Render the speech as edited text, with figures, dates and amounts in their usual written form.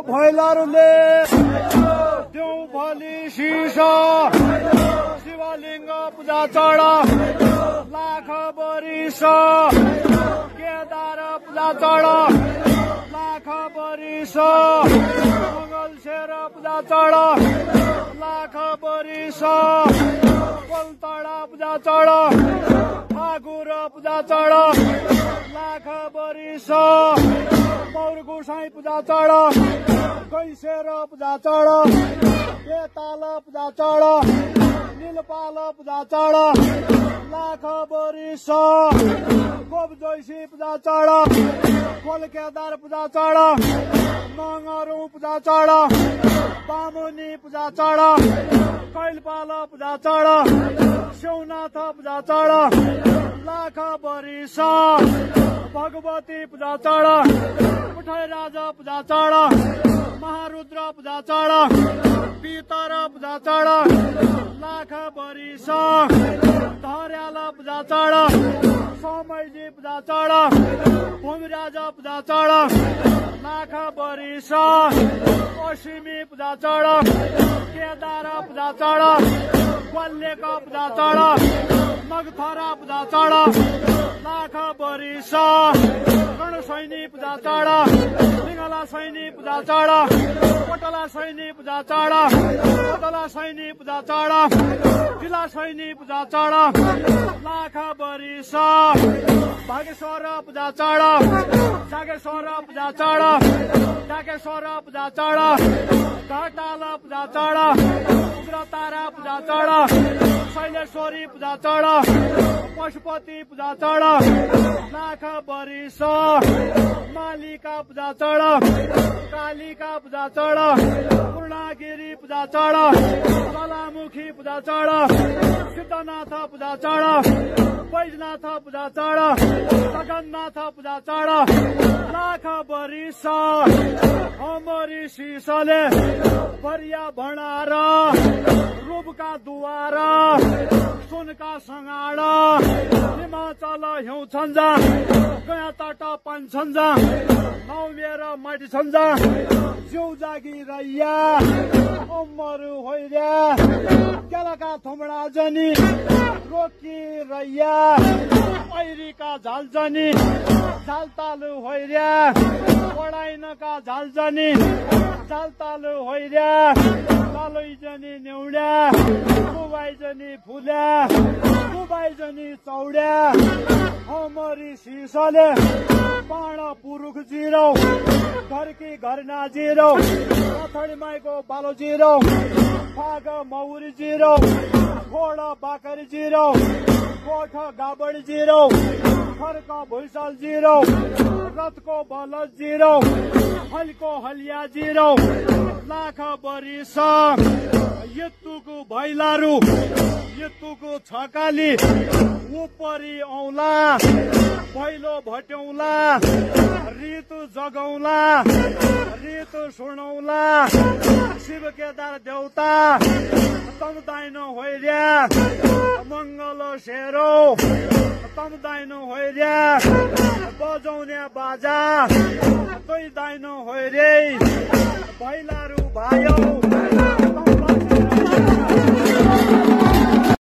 भैलाहरूले देऊ भली शीश शिवलिङ्ग पूजा चढ लाख बरिस केदार पूजा चढ लाख बरिस मङ्गलसेर पूजा चढ लाख बरिस पलतडा पूजा चढ ठाकुर पूजा चढ लाख बरिस पौर गोसाई पूजा चढ गैसेर पूजा चढ बेताल पूजा चढ नीलपाल पूजा चढ लाख बरिस गोपजोइसी पूजा चढ कोलकेदार पूजा चढ मङरू पूजा चढ बामुनी पूजा चढ कैलपाल पूजा चढ शिवनाथ पूजा चढ लाख बरिस भगवती पूजा चढ उठाई राजा पूजा चढ महारुद्र पूजा चढ पितर पूजा चढ लाख बरिस धर्याल पूजा चढ समयजी पूजा चढ भूमिराज पूजा चढ लाख बरिस अश्विनी पूजा चढ केदार पूजा चढ वल्लेक पूजा चढ मगथरा पूजा चढ लाख बरिस रणसैनी पूजा चढ लिङ्गला सैनी पूजा चढ पटला सैनी पूजा चढ पटला सैनी पूजा चढ जिल्ला सैनी पूजा चढ लाख बरिस भागेश्वर पूजा चढ जागेश्वर पूजा चढ डाकेश्वर पूजा चढ घटाल पूजा चढ उग्रतारा पूजा चढ शैलेश्वरी पूजा चढ पशुपति पूजा चढ लाख बरिस मालिका पूजा चढ कालिका पूजा चढ पूर्णागिरी पूजा चढ कलामुखी पूजा चढ सिद्धनाथ पूजा चढ बैजनाथ पूजा चढ जगन्नाथ पूजा चढ लाख बरिस अमरी शीशले बरिया भणाएर रूपका दुवार सुनका सङ्गाड हिमाचल हिउँ छन्जा गया तट पन्छन्जा नौमेर माटी छन्जा जिउ जागी रैया अमरु होइर्या केलाका थुमडा जनी रोकी रैया ऐरीका झालजनी झालतालु होइर्या पढाइनका झालजनी झालतालु होइर्या ललैजनी न्यौड्या दुबाइजनी फुल्या दुबाइजनी चौड्या अमरी शीशले पाण पुरुख जिरौ घरकी घरना जिरौ कथडी माईको बालो जिरौ फाग मौरी जिरौ घोड बाकरी जिरौ गोठ गाबड जिरौ खर्क भुइँसल जिरौ रथको बल जिरौ हलको हलिया जिरौ लाख बरिस यत्तुको भैलारु यत्तुको छकाली उपरी औला भैलो भट्यौला ऋतु जगौला ऋतु सुनौला शिव केदार देउता तम दाइनो होइर्या मंगल सेरो तम दाइनो होइर्या बजाउने बाजा तै दाइनो होइरे भैलारु भाइौ